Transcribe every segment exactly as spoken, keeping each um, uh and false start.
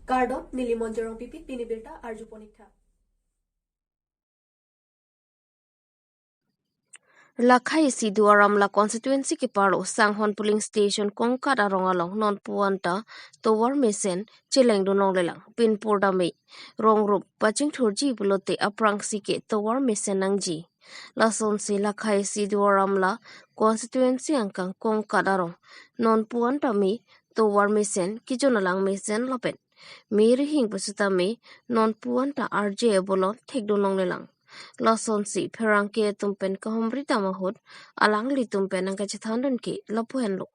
Kardom, neli Monjorong Pipi, pini birta arju ponik tha. Lakhai isi Duar Amla constituency keparlo Sanghon polling station Kongkat arong along nonpu anta tovar mesen chelengdun longlelang. Pinpur dame rong rup pachingthurji pulote aphrangsi ke tovar mesen nangji. Lasonsi Lakhai isi Duar Amla constituency angkang Kongkat arong nonpu anta me tovar mesen, kejun alang mesen lapen me rihing pusitame nonpu anta arje abolon thekdun longlelang. Lasonsi pherangke atum pen kahumri dam ahut alanglitum pen nangkachethandun ke lapu henlo.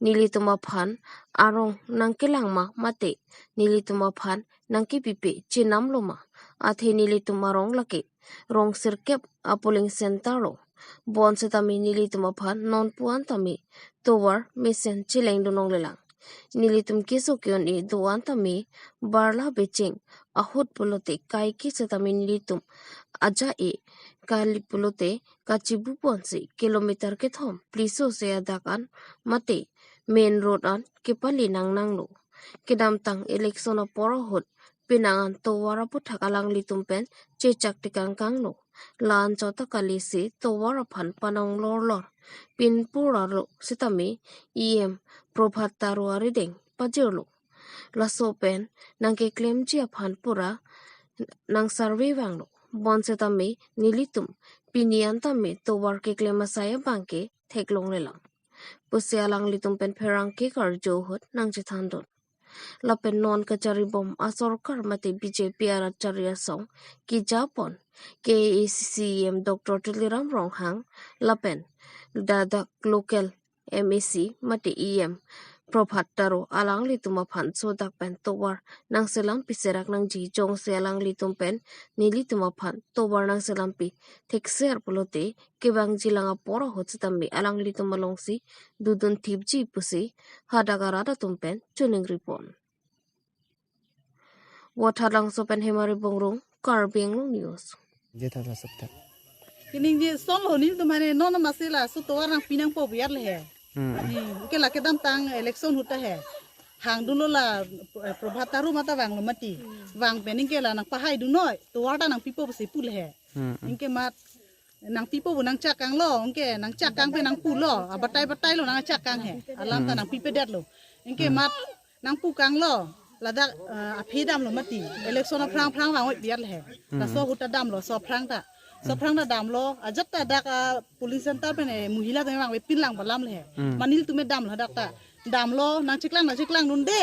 Nelitum aphan arong nangkelang ma mate nelitum aphan nangkepipe chenamlo ma? Athe nelitum arong lake rong sirkep a polling center lo. Bonsitame nelitum aphan nonpu anta me tovar mesen chelengdun longlelang. Nelitum keso ke-un-e do-an tame barla becheng ahut pulote kaike setame nelitum aja-e kali pulote kachibu ponsi kilometer kethom pliso se adak an mate main road an kepali nangnanglo. Kedamtang election apor ahut penang an tovar aputhak alanglitum pen chechak tekangkanglo. La-an chot ta kalisi tovar aphan panong lorlor pinpur arlo sitame E M Prabhat Taro arideng pajirlo. Laso pen nangkeklemji aphan pura nang survey vanglo. Bonsitame nelitum pini anta me tovar keklem asai abangke theklonglelang pusi alanglitum pen pherangke karju ahut nangchethandun. Lapen non kacharibom asorkar mate B J P arat chari asong kejapon K A A C C E M Doctor Tuliram Ronghang lapen ladak local M A C mate E M Prabhat Taro alanglitum aphan sodak pen tovar nangselampi serak nangji, jongsi alanglitum pen nelitum aphan tovar nangselampi thekser pulote kevangjilang apor ahut sitame alanglitum alongsi dodun thipji pusi hadak arat atum pen choningri pon. Vothatlangso pen Hemari Bongrung, Karbi Anglong News. Jetha la sukta. Kiningje sonlo nelitum mane non masi laso tovar nangpi nangpo biar le he. Hmm. Hmm, ke la kedamtang election ahut ta he. Hangdunlo la, eh, Prabhat Taro mata vanglo mati. Vang pen anke la nangpahaidun noi, tovar ta nangpipo pusi pu le he. Hmm, hmm. Anke mat nangpipo pu nangchekanglo, anke nangchekang pen nangpulo, abatai batai lo nangchekang he. Alam ta Hmm. nangpipedetlo. Anke Hmm. mat nangpukanglo, ladak, eh, aphi damlo mati. Election aphrang aphrang vang oi biar le he. Hmm. Laso ahut ta damlo, so aphrang ta. So aphrang ta damlo, ajat ta dak, ah, polling center pen, eh, mohila tame vangve pinlang balam le he. Hmm. Mane nelitum me damlo dak ta. Damlo, nangcheklang, nangcheklangdunde.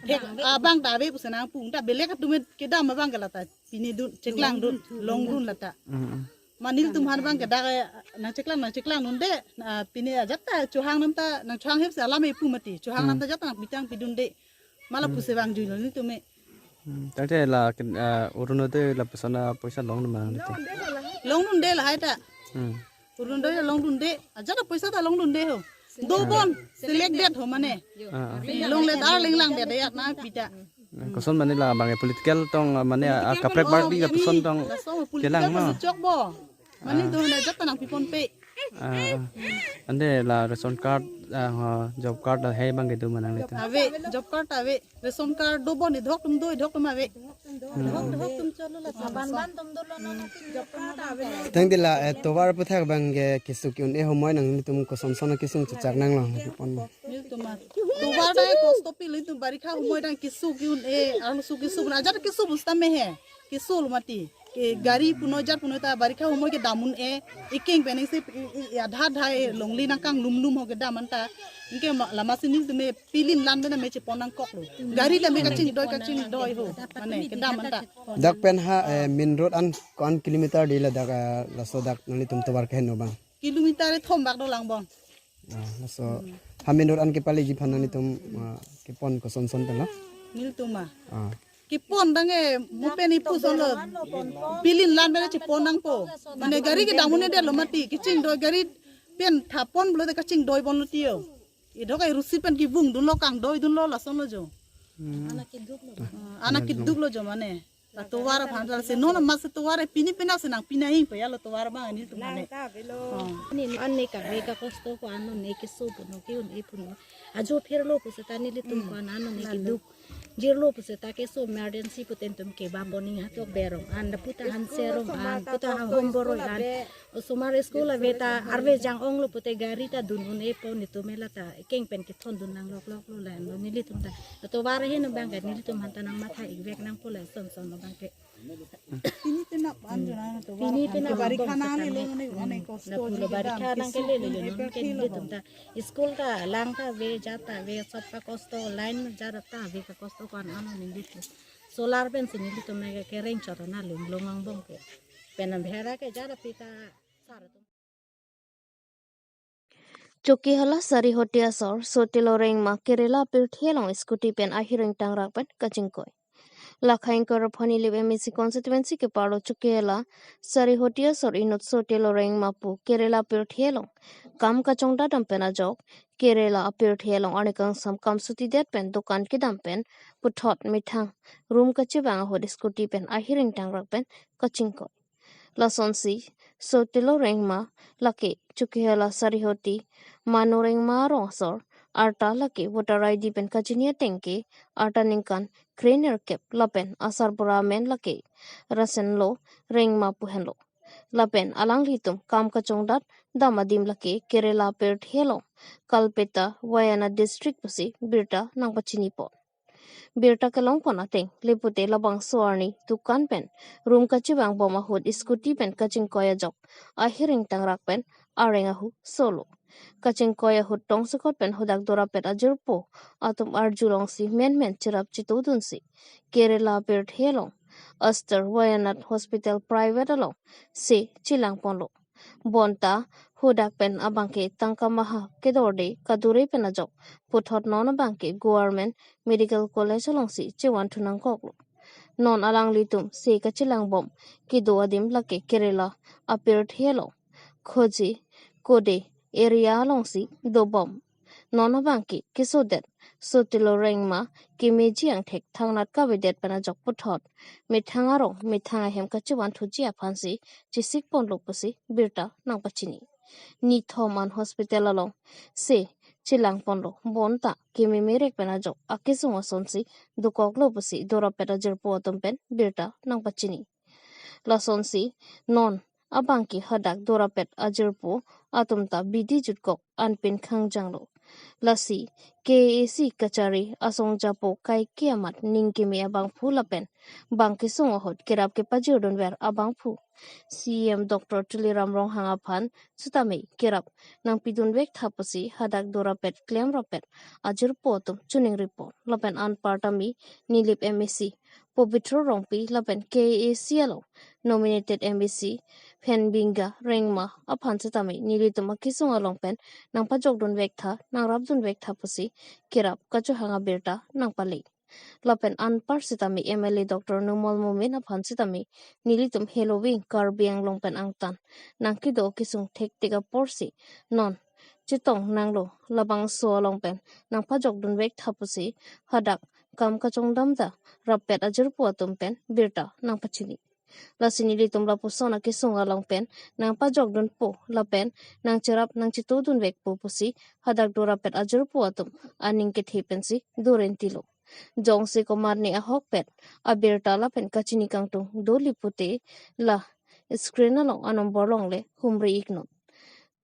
Thek, abang ta ave pusi nangpu ta belek atum me kedam abang ke la ta. Pini dun, cheklangdun, longdun la ta. Hmm, hmm. Mane nelitum aphan abang ke dak, eh, nangcheklang, nangcheklangdunde. Ah, pini ajat ta chohang nam ta, nangchohang hep si alam epu mati. Chohang nam Hmm. ta ajat ta nangpi nangpidunde. Ma lapu Hmm. si vangjuilo nelitum me. Hmm, tangte la ken, ah, Orunodoi lapuson apoisa longdun ma nelitum? Longdunde lahai ta. Hmm. Orunodoi longdunde, ajat apoisa ta longdunde ho. Dobon, select det ho mane. Ah, ah. Longledet arleng langdet ya nangpi ta. Koson mane la abang political tong, ah, mane, ah, Political kaprek tong, party ya, kapuson tong laso political kelang ma? Chokbo. Mane Ah. do na ajat ta nangpiponpe. Ah, ah. Ante la ration card, ah, ha, job card la hai abang kedo ma nanglitum? Ave, job card ave. Ration card dobon, idhok atum do, idhok atum ave. Hmm. Idhok atum cholo la saban ban atum dolo non atum job card ave. Tangte la, eh, tovar aputhak abang ke keso ke-un-e ahomoi nanglitum kosonson kesung chechak nanglo kepon? Nelitum ma. Tovar ta kosto pilo nelitum barikha ahomoi ta keso ke-un-e, arloso keso, ajat keso pusitame he. Kesolo mati. Ke gari punoi jat punoi ta barikha ahomoi kedam un-e, ikeng pen isi i, i, i, adha adha e longle nangkanglumlum ho kedam anta. Anke ma, lama si nelitum me pilin lan pen me chepon nangkoklo. Gari tame kachingdoi kachingdoi ho. Mane kedam anta. Dak pen ha, eh, main road an ko-an kilometer de ladak, eh, laso dak nanglitum tovar keheno abang? Kilometer kethom bak dolang bong. Ah, laso ha main road an kepaliji aphan nanglitum, ah, kepon kosonson pen lo? Nelitum ma. Ah. Kepon tangte mo pen ipusonlo. Pilin lan pen chepon nangpo. Mane gari kedam un-edetlo mati. Kachingdoi gari pen thapon pulote kachingdoi ponlo tiyo. Idhok ai rusi pen kevungdunlo kangdoidunlo lasonlo jo. Hmm. Ah, anak kiduklo jo mane. Tovar aphan jal si non mas tovar pini penap si nangpi nangji pu ya lo tovar abang nelitum mane. Lang ta avelo. Oh. Ne an ne kave kakosto ko-an ne keso puno ke-un-e puno. Ajo phirlo pu seta nelitum ko-an ne keduk. Jirlo pu seta keso emergency pute netum keba pon ni ha tok berong an da puta han serong an puta ha hom boroi an. Osomar school ave ta arve jang-onglo pute gari ta dun un-e pu netum ela ta keng pen kethon dun nang lok lok lo la lo nelitum ta. Tovar ahin abang ke nelitum aphan ta nangmatha-ik vek nangpo la son son abang ke. Pini penap an jona na tovar. Pini penap an barikha bom nang seta le ne. Lele ne ane kosto. Na pulo ji barikha kedam, nang ke lele lele non ke nelitum ta. School ta lang ta ave, jat ta ave, sop kakosto, line jat ta ave kakosto ko-an nelitum. Solar pen si nelitum ke kereng chot na lung long angbong ke. Penap bhera ke jat pita sar atum. Chokihola Sarihoti asor Sotilo Rengma Kerala apirthe along scooty pen ahiring tangrak pen kachingkoi. Lakha ingkoi ra pho Nilip M A C constituency keparlo Chokihola Sarihoti asor inut Sotilo Rengma pu Kerala apirthe along kam kachongdat dam pen ajok Kerala apirthe along arni kangsam kam suti det pen dukan kedam pen puthot methang rum kachevang ahut scooty pen ahiring tangrak pen kachingkoi. Lasonsi Sotilo Rengma lake Chokihola Sarihoti Manu Rengma arong asor, arta lake voter I D pen kachini ateng ke arta ningkan krenerkep lapen asarbura amen lake Rasenlo Rengma pu henlo. Lapen alanglitum kam kachongdat dam adim lake Kerala apirthe along Kalpetta, Wayanad district pusi birta nangpachini pon. Birta kelong pon ateng le pute labangso arni dukan pen rum kachevang bom ahut scooty pen kachingkoi ajok ahiring tangrak pen areng ahu solo. Kachingkoi ahut tongsekot pen hadak dorapet ajirpo atum arjulongsi menmen cherap chetodunsi Kerala apirthe along Aster Wayanad Hospital private along se chelang ponlo. Bonta hadak pen abang ke tangka maha kedorde kadure pen ajok puthot non abang ke Government Medical College alongsi chevanthu nangkoklo. Non alanglitum se kachelang bom kedo adim lake Kerala apirthe along Khoji Kode area alongsi dobom. Non abang ke kesodet Sotilo Rengma kemeji angthek thangnat kavedet pen ajok puthot methang arong methang ahem kachevanthuji aphansi chesik ponlo pusi birta nangpachini. Nithom an hospital along se chelang ponlo, bonta kememerek pen ajok akesung asonsi dokoklo pusi dorapet ajirpo atum pen birta nangpachini. Lasonsi non abang ke hadak dorapet ajirpo atum ta bidi jutkok anpin khangjanglo. Lasi K A A C kachari asong japo kaike amat ning keme abangphu lapen bang kesung ahut kerap kepajirdunver abangphu C E M Doctor Tuliram Ronghang aphan sitame kerap nangpidunvek tha pusi hadak dorapet klemrapet ajirpo atum choningri pon. Lapen anparta mi Nilip M A C Pobitro Rongpi lapen K A A C along nominated M A C Phenbinga Rengma aphan sitame nelitum akesung along pen nangpajokdunvek tha, nangrapdunvek tha pusi kerap kachohang abirta nangpale. Lapen anpar sitame M L A Doctor Numal Momin aphan sitame nelitum heloving Karbi Anglong pen angtan nangkedo kesung thektik aporsi non chetong nanglo, labangso along pen nangpajokdunvek tha pusi hadak kam kachongdam ta rapet ajirpo atum pen birta nangpachini. Lasi nelitum lapuson akesung along pen nangpajokdunpo lapen nangcherap nangchetodunvekpo pusi hadak dorapet ajirpo atum aning kethe pensi dorentilo. Jongsi komatne ahokpet abirta lapen kachini kangtung doli pute la screen along anumber along le humri iknon.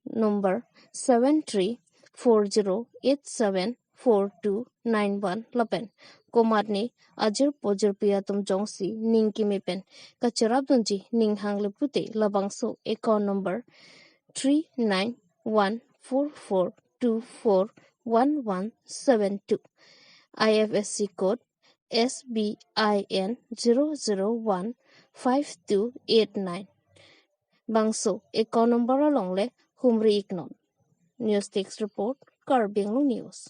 Number seven three four zero eight seven four two nine one lapen komatne ajirpo jirpi atum jongsi ning keme pen kacherapdunji ning hang le pute labangso account number three nine one four four two four one one seven two, I F S C code S B I N zero zero one five two eight nine. Bangso account number along le humri iknon. News Desk Report, Karbi Anglong News.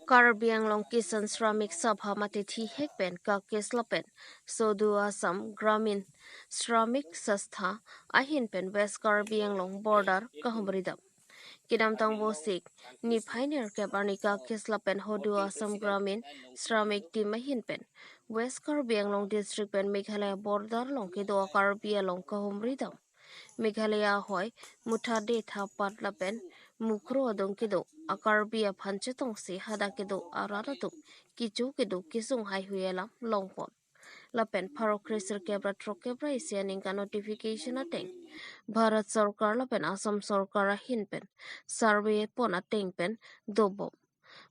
Karbi Anglong Kisan Shramik Sabha mate thihek pen Kakis lapen Sodu Assam Gramin Shramik Sastha ahin pen West Karbi Anglong border kahumridam. kedamtang Vosik niphai nerkep arni Kakis lapen Hodu Assam Gramin Shramik Team ahin pen West Karbi Anglong District pen Meghalaya border along kedo a-Karbi along kahumri dam Meghalaya ahoi Muthade, Thapat lapen Mukroh adung kedo a-Karbi aphan chetongsi hadak kedo arat atum kecho kedo kesung haihui alam longpon. Lapen pharo kre sirkep ra throkep ra isi aningkan notification ateng Bharat Sorkar lapen Assam Sorkar ahin pen survey pon ateng pen dobom.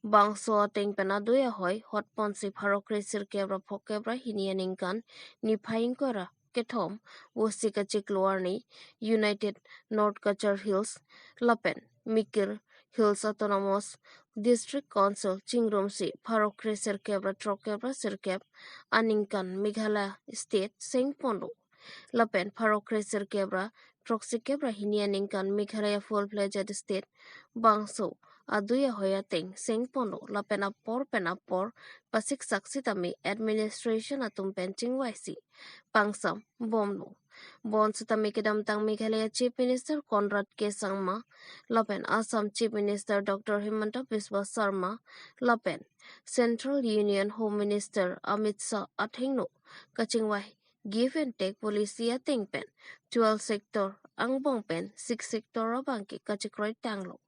Bangso ateng pen adui ahoi hotponsi pharo kre sirkep ra phokep ra hini aningkan niphai ingkoi ra kethom Vosik achiklo arni United North Cachar Hills lapen Mikir Hills Autonomous District Council chingrumsi pharo kre sirkep ra throkep ra sirkep aningkan Meghalaya State sengponlo. Lapen pharo kre sirkep ra throksikep ra hini aningkan Meghalaya full-fledged state bangso adui ahoi ateng sengponlo. Lapen apor pen apor pasiksak sitame administration atum pen chingvaisi pangsam bomlo. Bonsitame kedamtang Meghalaya Chief Minister Conrad K Sangma lapen Assam Chief Minister Doctor Himanta Biswa Sarma lapen Central Union Home Minister Amit Shah athengno kachingvai give and take policy ateng pen twelve sector angbong pen six sector abangke kachikroi tanglo.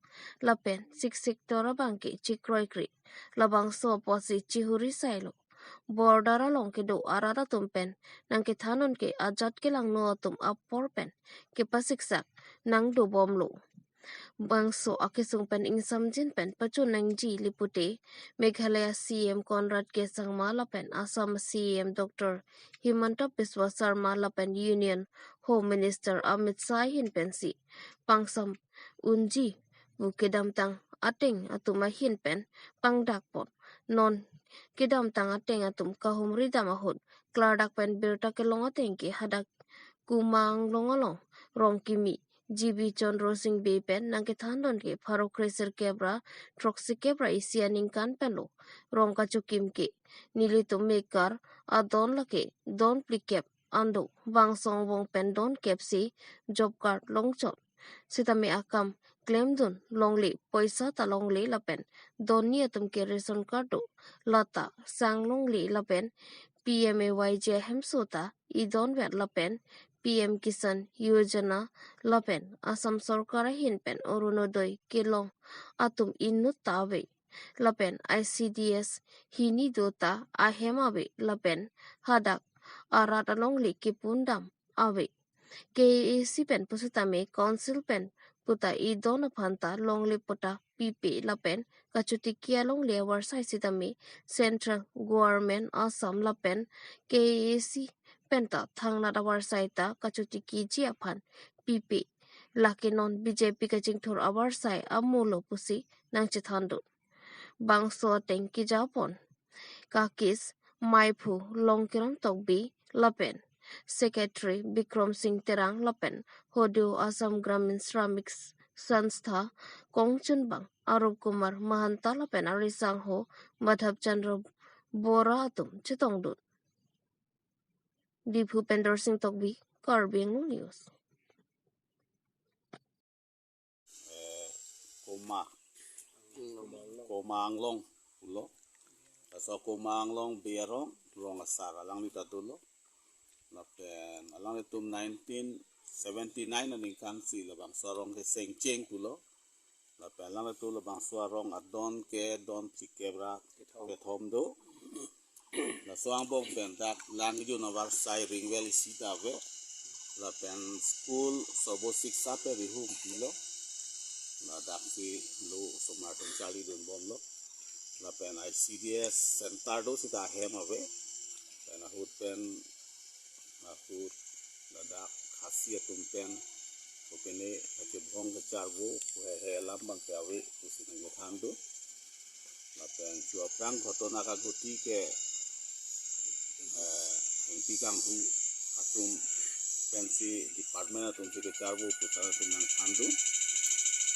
Lapen six sector abangke chikroikre. Labangso apotsi chihuri sailo. Border along kedo arat atum pen nangkethandun ke ajat kelangno atum apor pen kepasiksak nangdobomlo. Bangso akesung pen ingsamjin pen pachun nangji le pute Meghalaya C M Conrad K Sangma lapen Assam C M Doctor Himanta Biswa Sarma lapen Union Home Minister Amit Shah ahin pensi pangsam unji pu kedamtang ateng atum ahin pen pangdakpon. Non kedamtang ateng atum kahumri dam ahut klardak pen birta kelong ateng ke hadak Kumang Anglong along rong kimi G B Chandra Sing Bey pen nangkethandun ke pharo kre sirkep ra throksikep ra isi aningkan penlo rong kachokim ke. Nelitum mekar adon lake don phlikep an do. Bangso angbong pen don kepsi job card longchot. Sitame akam klemdun longle, poisa ta longle lapen donni atum ke ration card do, lata sang longle lapen P M A Y G ahemso ta idon vet lapen P M Kisan Yojana lapen Assam Sorkar ahin pen Orunodoi kelong atum inut ta ave. Lapen I C D S hini do ta ahem ave lapen hadak arat alongle kepundam ave. K A A C pen pusitame council pen puta idon aphan ta longle puta pipe lapen kachotiki alongle avarsai sitame central government Assam lapen K A A C penta thangnat avarsai ta kachotikiji aphan pipe. Lake non B J P kachingthur avarsai amolo pusi nangchethandun. Bangso ateng kejapon Kakis Maiphu Longkiram Tokbi lapen Secretary Bikram Singh Terang lapen Hodu Assam Gramin Shramik Sanstha kongchunbang Arup Kumar Mahanta lapen arisangho Madhav Chandra Bora atum chetongdun. Diphu pen Dorsing Tokbi, Karbi Anglong News. Eh, Koma, Koma Anglong pulo. Laso Koma Anglong Bey arong, rong asar alangli ta dolo. Lapen alanglitum nineteen seventy-nine aningkan si labangso arong ke sengcheng pulo. Lapen alanglitum labangso arong adon ke don phlikep ra kethom do. Laso angbong pen dak lang kejun avarsai ringwell isi ta ave. Lapen school Sarva Shiksha pen rihum pilo. Ladak si lo osomar atum charlidunbomlo. Lapen I C D S center do sita ahem ave. Pen ahut pen ahut ladak Khasi atum pen kopine kachebhong kacharvo hehe alam abangke ave pusi nangkethandun. Lapen chu aphrang ghotona kaguti ke, eh, thengpi kanghu atum pensi department atum si kecharvo pu than atum nangthandun.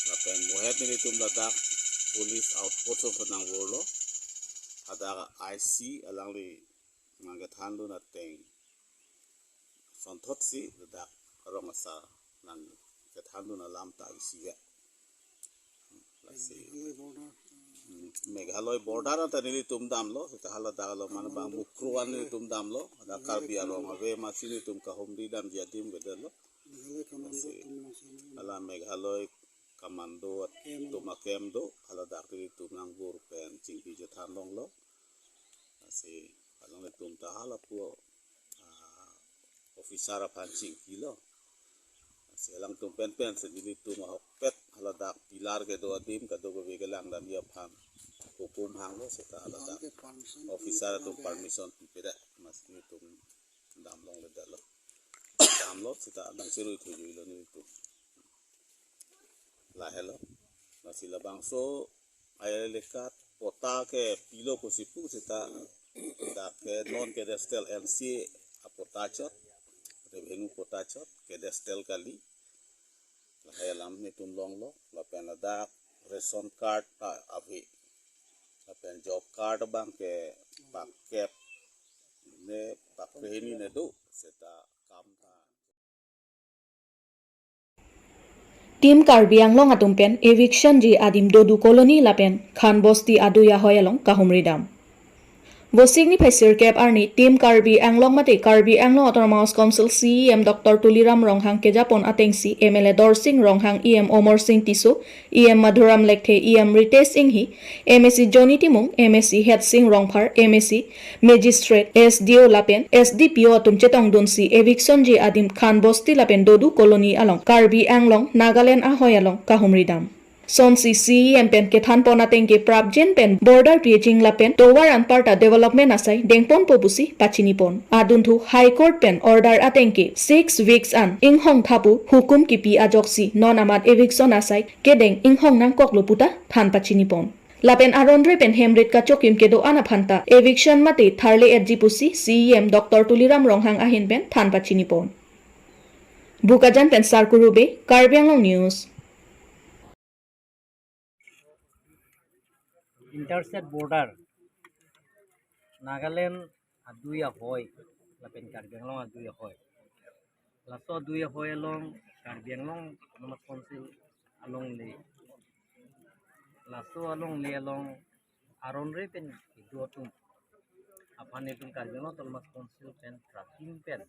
Lapen mohet nelitum ladak police outpost along nangvorlo. Hadak I C alangli nangkethandun ateng sonthotsi ladak rong asar nangkethandun alam ta isi ya. Lasi, hmm, Meghalaya border anta nelitum damlo, seta haladak along mane bang Mukrovan nelitum damlo, ada Karbi arong ave amatsi nelitum kahumri damji adim avedetlo. Lasi, hala Meghalaya commando atum a-camp do, haladak nelitum nangbur pen chingki chethan longlo. Lasi, along nelitum ta halapu, ah, officer aphan chingkilo. Lasi alangtum penpen si nelitum ahokpet haladak pillar kedo adim kadokave kelangdamji aphan hukum hanglo, seta haladak officer atum permission pipedet amatsi nelitum dam longledetlo. Damlo seta dang cherui thujuilo nelitum. Lahelo. Lasi labangso a-elaka patta kepilo pusi pu seta dak ke non-cadastral, N C A apatta chot, revenue patta chot, cadastral kali. Lahai alam nelitum longlo, lapen ladak ration card ta ave. Lapen job card abang ke pakkep ne pakre hini ne do, seta kam ta. Team Karbi Anglong atum pen eviction ji adim Dodu Colony lapen Khan Bosti adui ahoi along kahumri dam. Vosik niphai sirkep arni Team Karbi Anglong mate Karbi Anglong Autonomous Council C E M Doctor Tuliram Ronghang kejapon atengsi M L A Dorsing Ronghang, E M Omor Sing Tisso, E M Madhuram Lekthe, E M Ritesh Enghi, M A C Johnny Timung, M A C Hetsing Rongphar, M A C, Magistrate, S D O lapen S D P O atum chetongdunsi eviction ji adim Khan Bosti lapen Dodu Colony along Karbi Anglong, Nagaland ahoi along kahumri dam. Sonsi C E M pen kethanpon atengke prapjin pen border pieching lapen tovar anparta development asai dengponpo pusi pachinipon. Adunthu High Court pen order atengke six weeks an inghong tha pu hukum kipi ajoksi non amat eviction asai kedeng inghong nangkoklo puta than pachinipon. Lapen aron re pen hemrit kachokim kedo-an aphanta eviction mate tharle-etji pusi C E M Doctor Tuliram Ronghang ahin pen than pachinipon. Bokajan pen Sarkuru Bey, Karbi Anglong News. Interstate border, Nagaland adui ahoi lapen Karbi Anglong adui ahoi. Laso adui ahoi along Karbi Anglong Autonomous Council alongle. Laso alongle along aron re pen kedo atum aphan itum Karbi Anglong Autonomous Council pen prapjin pen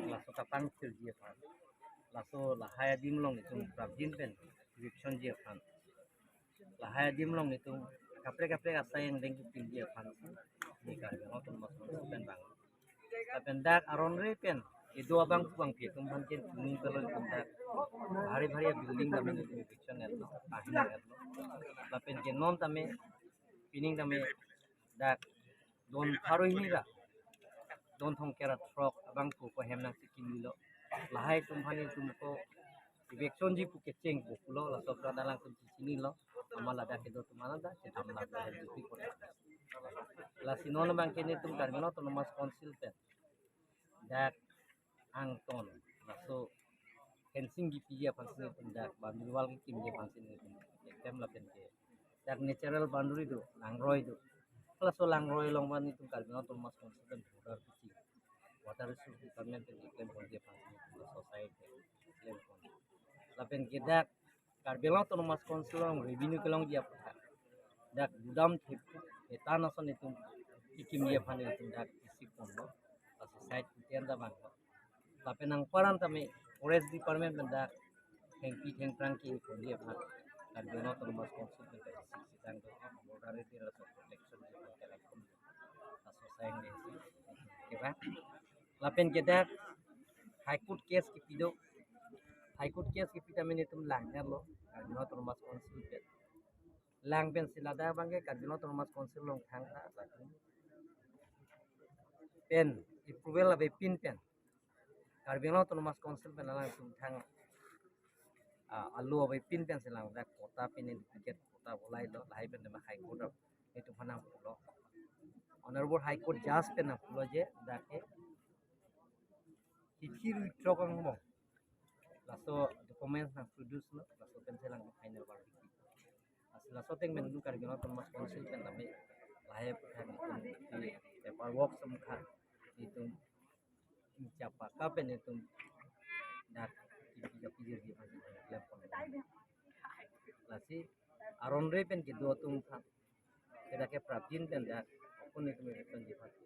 laso kapangthirji aphan, laso lahai adim along itum prapjin pen eviction ji aphan, lahai adim along itum kaprek kaprek asai angdeng kipinji aphan si ne Karbi Anglong Autonomous Council pen bang. Lapen dak aron re pen kedo abang pu abangpi atum aphan ken puni kalo itum dak bhari bhari building tame itum eviction etlo, ahin etlo. Lapen ke non tame pining tame dak don pharo hini ra don thomkep ra throk abang pu ko hem nangsi kimilo. Lahai atum aphan itum ko eviction ji pu kecheng pu pulo, laso apran alangtum chinilo. Amat ladak kedo atum aphan dak kedam lak lahai juti ko. Lasi non abang ke netum Karbi Anglong Autonomous Council pen dak angton, laso fencing kipiji aphan si netum dak boundary wall kekimji aphan si netum keklem lapen ke dak natural boundary do, langroi do. Laso langroi along abang netum Karbi Anglong Autonomous Council pen border kisi, Water Resource Department pen keklem ponji aphan si netum laso side keklem pon. Lapen ke dak Karbi Anglong Autonomous Council along revenue kelongji aphan dak gudam thep etan ason itum kekimji aphan itum dak isi ponlo. Laso side kutian ta bang. Lapen anparta tame Forest Department pen dak thengpi thengphrang keponji aphan Karbi Anglong Autonomous Council pen dak isi sidang do, border area laso protection ji aphan kelak pon. Laso asai angdeng si keba. Lapen ke dak High Court case kipi do. High Court case kipi tame netum lang herlo Karbi Anglong Autonomous Council pen. Lang pensi ladak abang ke Karbi Anglong Autonomous Council along thangta asai pen approval avepin pen Karbi Anglong Autonomous Council pen alangtum thang, ah, alo avepin pensi lang dak patta pen duplicate patta bolailo, lahai pen tema High Court netum aphan nangpulo. Honorable High Court Judge pen nangpulo je dak ke hithi rui throk angbong laso documents nangproduce lo, laso pensi lang final verdict. Lasi laso ateng pen Karbi Anglong Autonomous Council pen tame lahai aphuthak paperwork sumkha itum chapaka pen itum dak kipi kapi jirgi aphan si klem pon. Lasi aron re pen kedo atum aphan, keda ke prapjin pen dak akun itum itum ji aphan